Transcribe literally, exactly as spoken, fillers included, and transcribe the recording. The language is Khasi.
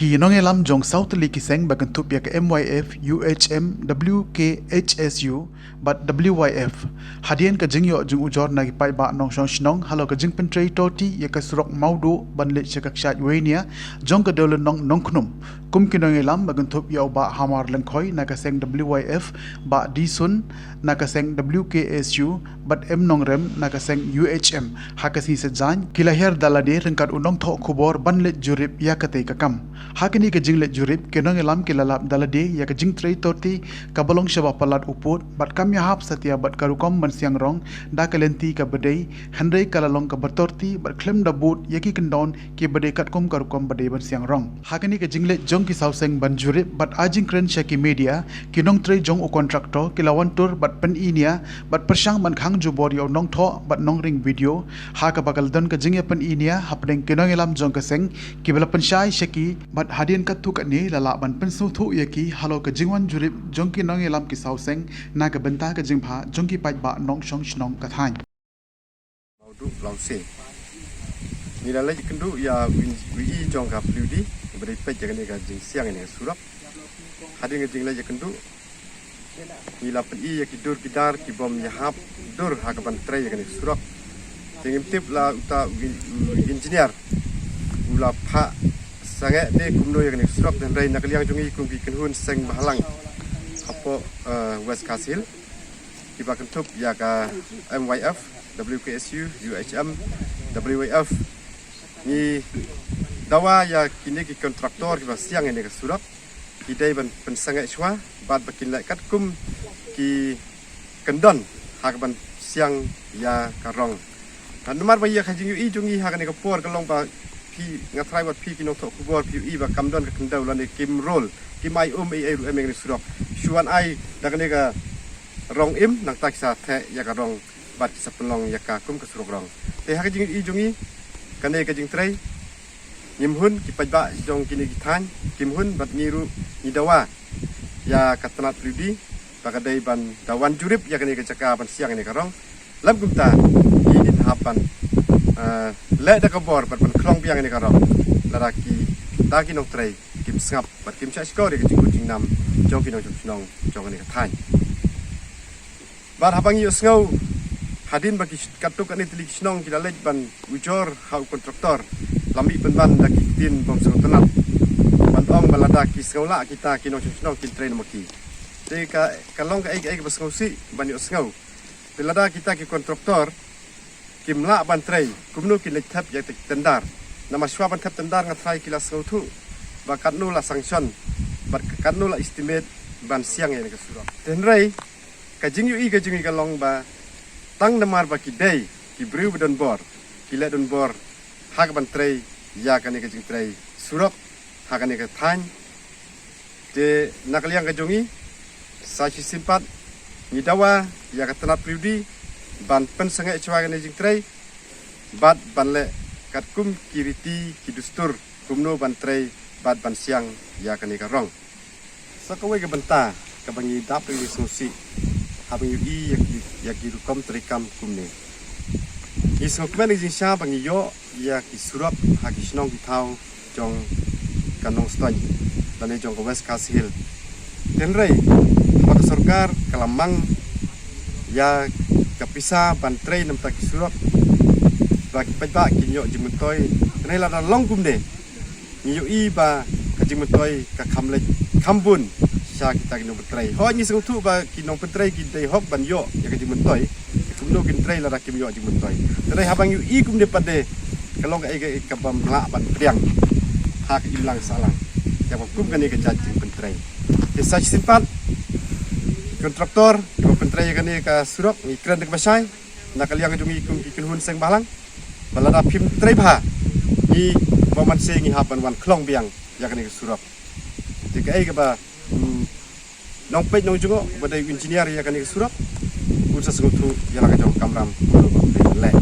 Ki nongïalam jong saw tylli ki seng ba kynthup ïa ka M Y F, U H M, W K H S U bad W Y F, hadien ka jingïoh jingujor na ki paidbah nongshong shnong halor ka jingpyntrei toti ïa ka surok Mawduh ban leit sha ka kshaid Wainia jong ka Dewlynnong Nongkhnum, kum ki nongïalam ba kynthup ïa u Bah Hamar Lyngkhoi na ka seng W Y F, Bah Disun na ka seng W K S U bad M Nongrem na ka seng U H M, ha ka sngi Saitjaiñ ki la hiar da lade ryngkat u nongthoh khubor ban leit jurip ïa katei ka kam. Ha kane ka jingleit jurip, ki nongïalam ki la lap da lade ïa ka jingtrei toti kaba long shaba palat u pud bad kam ïahap satia bad ka rukom ban siang rong da ka lynti kaba dei, hynrei ka la long kaba toti bad khlem da bud ïa ki kyndon kiba dei katkum ka rukom ba dei ban siang rong. Ha kane ka jingleit jong ki saw seng ban jurip bad ai jingkren sha ki media, ki nongtrei jong u kontraktor ki la wan tur bad pyni nia bad pyrshang ban khang jubor ïa u nongthoh bad nongring video, ha kaba ka la don ka jingïapyni nia hapdeng ki nongïalam jong ka seng kiba la pynshai sha ki bad hadien katto katne la lah ban pynsngewthuh ïa ki halor ka jingwan jurip jong ki nongïalam ki saw seng na ka bynta ka jingbha jong ki paidbah nongshong shnong ka thaiñ. Mawduh Lawse. Ngi la leit ïakynduh ïa u, u E jong ka P W D, ba dei peit ïa kane ka jingsiang ïa kane ka surok. Hadien ka jingleit ïakynduh, ngi la pyni ïa ki dur ki dar ki bym ïahap dur ha kaban trei ïa kane ka surok. Te ngim tip la uta u, u engineer u la phah sangeh de kumno ïa kane ka surok, hynrei na ka liang jong ngi kum ki kynhun seng bhalang hapoh, eh, West Khasi Hills, kiba kynthup ïa ka M Y F, W K S U, U H M, W Y F, ngi dawa ïa kine ki kontraktor kiba siang ïa kane ka surok, ki dei ban pynsangeh shuwa bad ba kin leh katkum ki kyndon ha kaban siang ïa ka rong. Namar ba ïa ka jingïohi jong ngi ha kane ka por ka long ba phi, nga tharai wat phi ki nongthoh khubor phi ïohi ba kam don ka khyndew lane kim rol, kim ai um ei ei ruh em ïa kane ka surok. Shu wan ai da kane ka rong im, nangta ki sa theh ïa ka rong bad ki sa pynlong ïa ka kum ka surok rong. Te ha ka jingïohi jong ngi, kane ka jingtrei ngim hun, ki paidbah jong kine ki thaiñ kim hun, bad ngi ruh ngi dawa ïa ka tnat P W D ba ka dei ban da wan jurip ïa kane ka jaka ban siang ïa kane ka rong. Lym kumta, ngin hap ban, eh, leh da ka bor bad ban khlong biang ïa kane ka rong, lada kita ki nongtrei kim sngap bad kim shah shkor ïa ka jingkut jingnam jong ki nongshong shnong jong kane ka thaiñ. Bad haba ngi ïohsngew hadien ba ki sh-, katto katne tylli ki shnong ki la leit ban ujor ha u kontraktor, la mih pynban da ki ktien bym sngewtynnat ban ong ba lada ki sngew lah kita ki nongshong shnong kin trei na ma ki. Te ka, ka long kaei kaei kaba sngewsih ban ïohsngew. Te lada kita ki kontraktor kim lah ban trei, kumno kin leit thep ïa ki tender? Namar shuwa ban thep tender nga tharai ki la sngewthuh ba katno la sanction bad katno la estimate ban siang ïa kane ka surok. Te hynrei ka jingïohi ka jong ngi ka long ba tang namar ba ki dei ki briew ba don bor, ki leh don bor ha kaban trei ïa kane ka jingtrei surok ha kane ka thaiñ. Te na ka liang ka jong ngi, sa shisien pat ngi dawa ïa ka tnat P W D ban pynsangeh shuwa ïa kane ka jingtrei bad ban leh katkum ki riti ki dustur kumno ban trei bad ban siang ïa kane ka rong. Sa kawei ka bynta kaba ngi dap ngi sngewsih haba ngi ïohi ïa ki, ïa ki rukom treikam kumne. Ngi sngewkmen ïa ka jingshisha ba ngi ïoh ïa ki surok ha ki shnong ki thaw jong ka Nongstoiñ lane jong ka West Khasi Hills. Te hynrei haba ka sorkar ka la mang ïa ka pisa ban trei namar ki surok ba ki paidbah kin ïoh jingmyntoi, te hynrei lada long kumne, ngi ïohi ba ka jingmyntoi ka kham leit kham bun sha kita ki nongpyntrei. Hooid, ngi sngewthuh ba ki nongpyntrei ki dei hok ban ïoh ïa ka jingmyntoi, kumno kin trei lada kim ïoh jingmyntoi? Te hynrei haba ngi ïohi kumne pat de, ka long kaei kaei kabym lah ban pdiang ha ka imlang sahlang ïa ba kum kane ka jait jingpyntrei. Te sa shisien pat ki kontraktor kiba pyntrei ïa kane ka surok, ngi kren da kaba shai na ka liang jong ngi kum ki kynhun seng bhalang ba lada phim trei bha, ngi ba man se ngi hap ban wan khlong biang ïa kane ka surok. Te kaei kaba, hmm, nongpeit nongjngoh ba dei engineer ïa kane ka surok, un sa sngewthuh ïa la ka jong ka kamram kumno ba un leh.